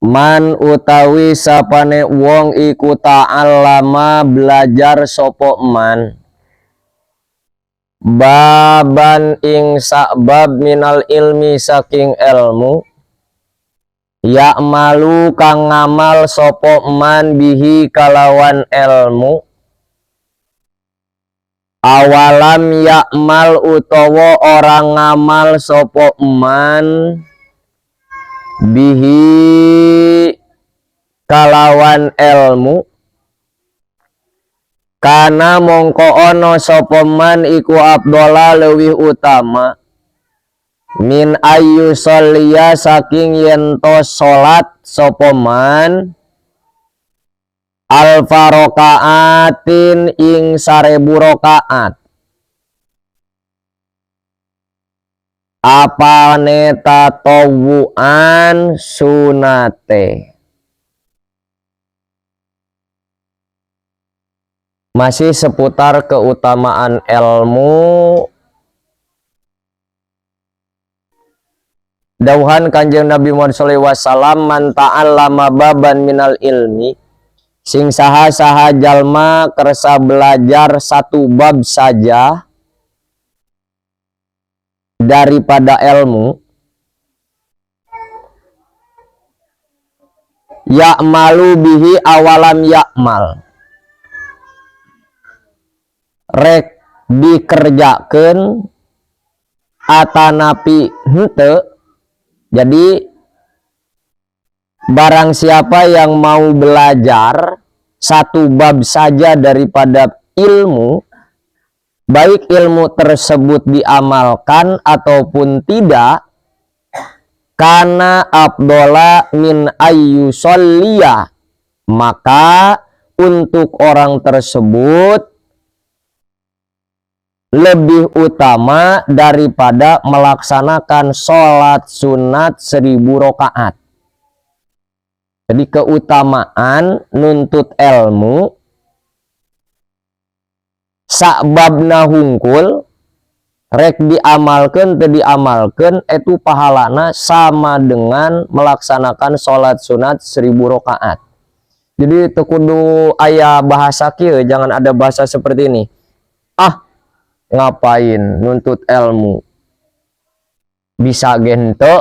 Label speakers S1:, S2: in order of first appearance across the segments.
S1: Man utawi sapane wong iku ta'allama belajar sopo man baban ing sakbab minal ilmi saking ilmu, ya'malu kang ngamal sopo man bihi kalawan ilmu, awalam ya'mal utawa ora ngamal sopo man bihi kalawan ilmu, kana mongko ono sapa man iku abdola leuwih utama min ayu sholliya saking yen to salat sapa man alfa rakaatin ing 1000 rakaat, apane tatawuan sunate. Masih seputar keutamaan ilmu. Dauhan Kanjeng Nabi Muhammad shallallahu alaihi wasallam, man ta'allama baban minal ilmi, sing saha-saha jalma kersa belajar satu bab saja daripada ilmu, ya'malu bihi awalam ya'mal, rek dikerjakan atanapi henteu. Jadi barang siapa yang mau belajar satu bab saja daripada ilmu, baik ilmu tersebut diamalkan ataupun tidak, kana abdola min ayyusolliya, maka untuk orang tersebut lebih utama daripada melaksanakan sholat sunat 1000 rakaat. Jadi keutamaan nuntut ilmu sakbabna hungkul rek diamalkan teu diamalkan itu pahalana sama dengan melaksanakan sholat sunat 1000 rakaat. Jadi teu kudu aya bahasa kieu, jangan ada bahasa seperti ini. Ah, ngapain nuntut ilmu, bisa gente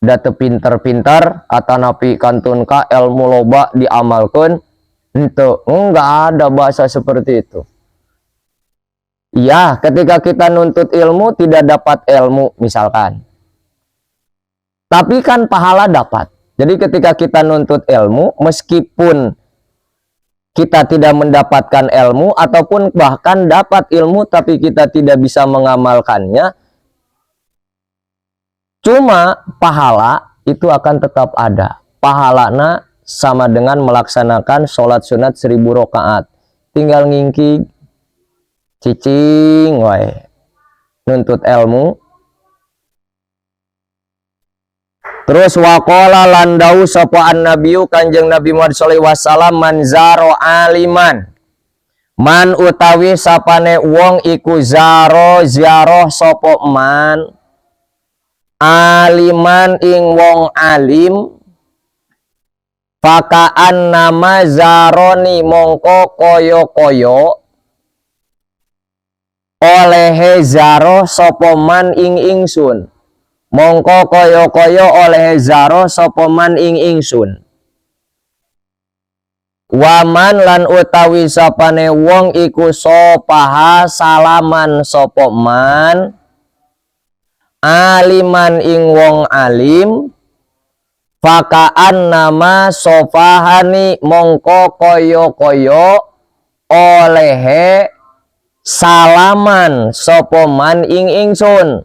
S1: da teu pinter-pinter atanapi kantun ka ilmu loba diamalkan henteu. Enggak ada bahasa seperti itu. Ya, ketika kita nuntut ilmu tidak dapat ilmu misalkan, tapi kan pahala dapat. Jadi ketika kita nuntut ilmu, meskipun kita tidak mendapatkan ilmu ataupun bahkan dapat ilmu tapi kita tidak bisa mengamalkannya, cuma pahala itu akan tetap ada. Pahalana sama dengan melaksanakan sholat sunat 1000 rakaat. Tinggal ngingki cicing wae nuntut ilmu. Terus waqala lan dawuh sapa annabiyu Kanjeng Nabi Muhammad shallallahu alaihi wasallam, man zaro aliman, man utawi sapane wong iku zaro ziarah sapa man aliman ing wong alim, fakaan nama zaroni mongko koyo-koyo olehe zaro sapa man ing ingsun, mongko koyo-koyo olehe zaro sapa man ing ingsun. Waman lan utawi sapane wong iku sopaha salaman sapa man aliman ing wong alim, fakaan nama sofahani mongko koyo-koyo olehe salaman sapa man ing ingsun,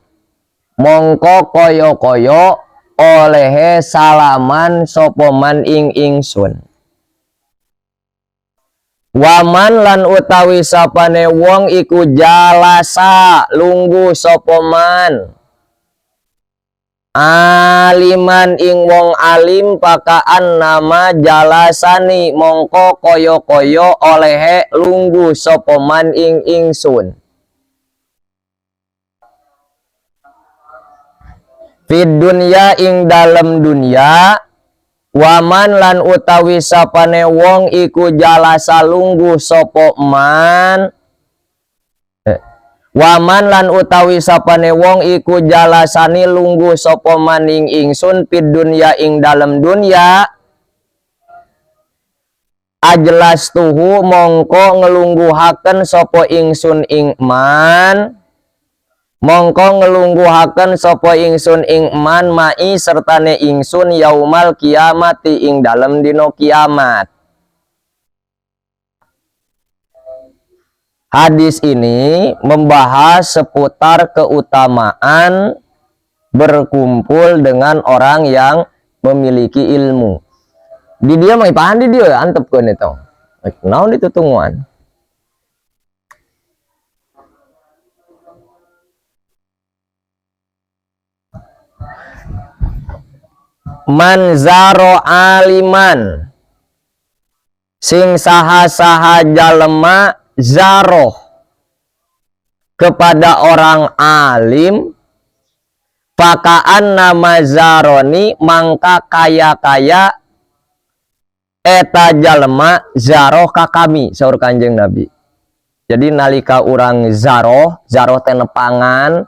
S1: mongko koyo-koyo olehe salaman sapa man ing ingsun. Waman lan utawi sapane wong iku jalasa lungguh sapa man aliman ing wong alim, pakaan nama jalasani mongko koyo-koyo olehe lungguh sapa man ing ingsun. Fid dunya ing dalem dunya, Waman lan utawi sapane wong iku jalasa lungguh sapa man, waman lan utawi sapane wong iku jalasani lungguh sapa maning ingsun fid dunya ing dalem dunya, ajlastuhu mongko ngelungguhaken sapa ingsun ing man, mongko ngelungguhaken sapa ingsun ing man mai sertane ingsun yaumal kiamati ing dalem dina kiamat. Hadis ini membahas seputar keutamaan berkumpul dengan orang yang memiliki ilmu. Di dia mah ipahan di dia antepkeun itu. Naon ditutungguan? Man zaro aliman, sing saha-saha jalema zaroh kepada orang alim, pakaan nama zaroni mangka kaya-kaya eta jalema zaroh ka kami, saur Kanjeng Nabi. Jadi nalika urang zaroh, zaroh teh nepangan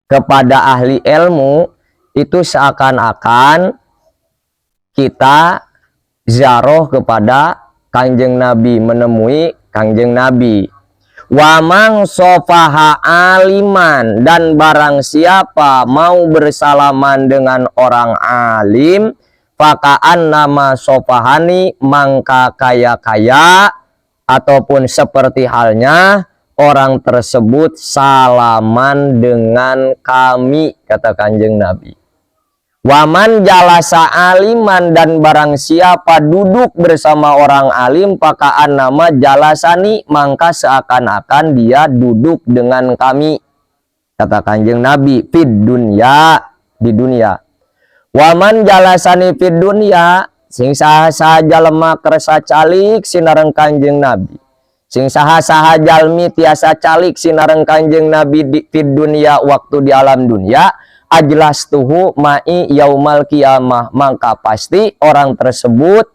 S1: kepada ahli ilmu, itu seakan-akan kita zaroh kepada Kanjeng Nabi, menemui Kanjeng Nabi. Wamang sofaha aliman, dan barang siapa mau bersalaman dengan orang alim, fakaan nama sofahani mangka kaya-kaya ataupun seperti halnya orang tersebut salaman dengan kami, kata Kanjeng Nabi. Waman jalasa aliman, dan barang siapa duduk bersama orang alim, pakaan nama jalasani mangka seakan-akan dia duduk dengan kami, kata Kanjeng Nabi, fid dunya, di dunia. Waman jalasani fid dunya, sing saha-saha jalema kersa calik sinareng Kanjeng Nabi, sing saha-saha jalmi tiasa calik sinareng Kanjeng Nabi di fid dunya, waktu di alam dunia, ajlastuhu ma'i yaumal kiamah, maka pasti orang tersebut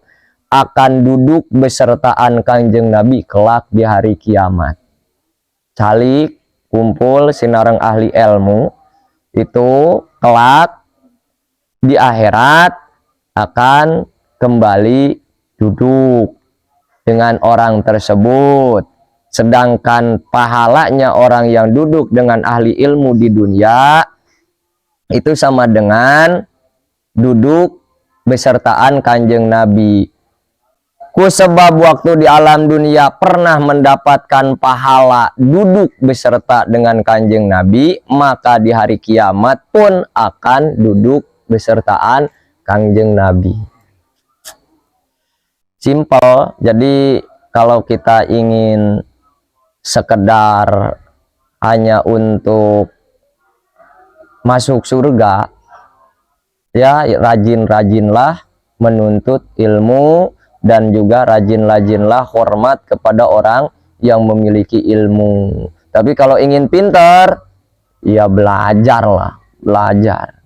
S1: akan duduk besertaan Kanjeng Nabi kelak di hari kiamat. Calik kumpul sinareng ahli ilmu itu kelak di akhirat akan kembali duduk dengan orang tersebut. Sedangkan pahalanya orang yang duduk dengan ahli ilmu di dunia itu sama dengan duduk besertaan Kanjeng Nabi. Ku sebab waktu di alam dunia pernah mendapatkan pahala duduk beserta dengan Kanjeng Nabi, maka di hari kiamat pun akan duduk besertaan Kanjeng Nabi. Simple. Jadi kalau kita ingin sekedar hanya untuk masuk surga, ya rajin-rajinlah menuntut ilmu dan juga rajin-rajinlah hormat kepada orang yang memiliki ilmu. Tapi kalau ingin pintar, ya belajarlah, belajar.